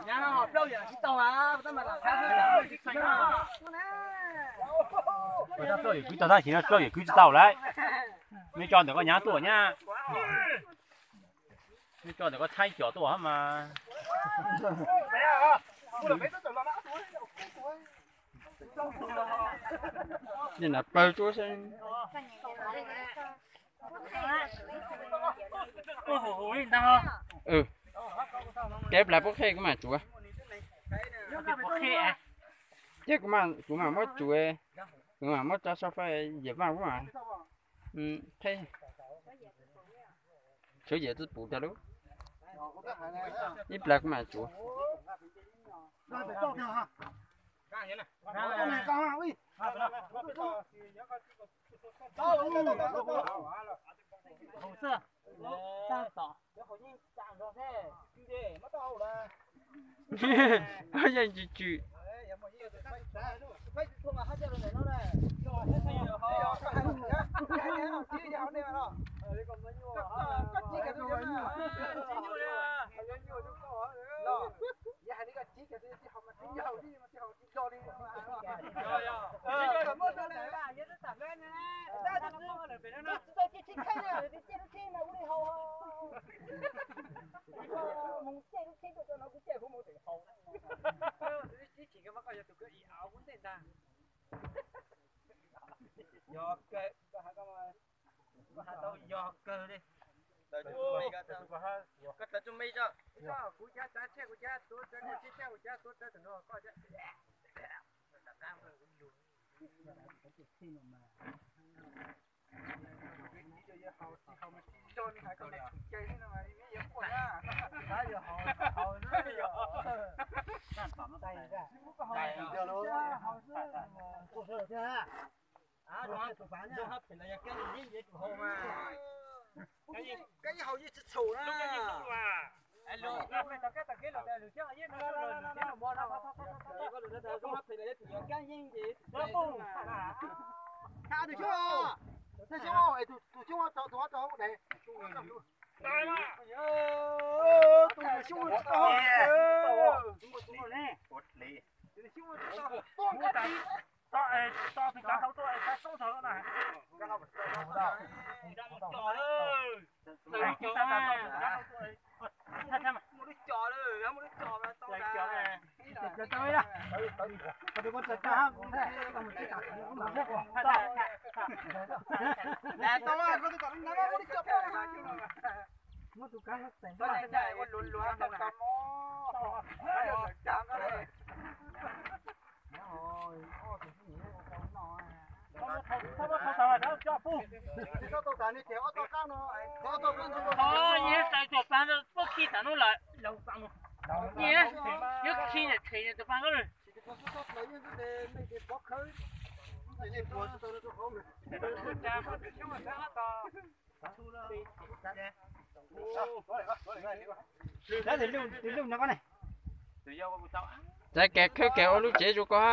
Nyab ho plaub yawm tsis tau a, tab mas lam thab xwb, tsis tau na. Plaub yawm kwv tau tab sis no plaub yawm kwv tsis tau lawm. Mej tso ntawm koj nyab tuaj nyab. Mej tso ntawm koj txhaib cov tuaj mas. Nim no pawg tsuab seb. Kev plas pub qhej kuv mam tsuav. Ces kuv mam muab tsuav, kuv mam muab tso sau faj yam vaj kuv mam qhej. Tshuav yam txwj pum tag lub. Ib plas kuv mam tsuav. Yeej tsw tsw. Yog kawg, koj has tau yog kawg li. Koj tawv tsuj me tso. Kuv cab tsav tshiab, kuv cab tuav tsawv, kuv cab tshiab, kuv cab tuav tsawv tus no koj. Kab ib haus yeej tsis txhaum na. Tus xyoob, tus xyoob tau tus ob tau dev. Tus xyoob tsis tau hau. Tus xyoob tsis tau hau. Yeej tau tus pab puab khi tam nuj lawm. Yeej yuav khi niam them tus pab ko. Txav kev khawb kev ua lub tsev rau koj.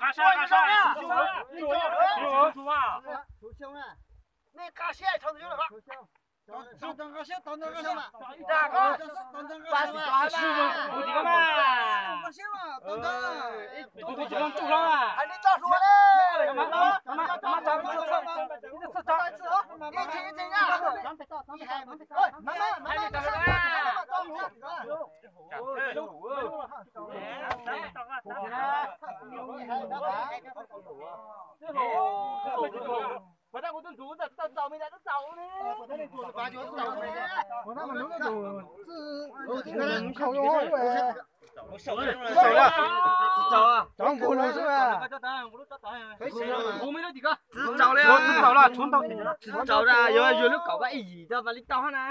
Qab sab, qab sab. Nej qab siab, tau ntawd, tau ntawd. Hais li txoj hlua li. Ib txhis, ib txhis na. Tsis txaus li, tsis txaus li, tshuav ntau, tsis txaus li, yuav yuav lub kaum pab ib yim tau mas li tau na.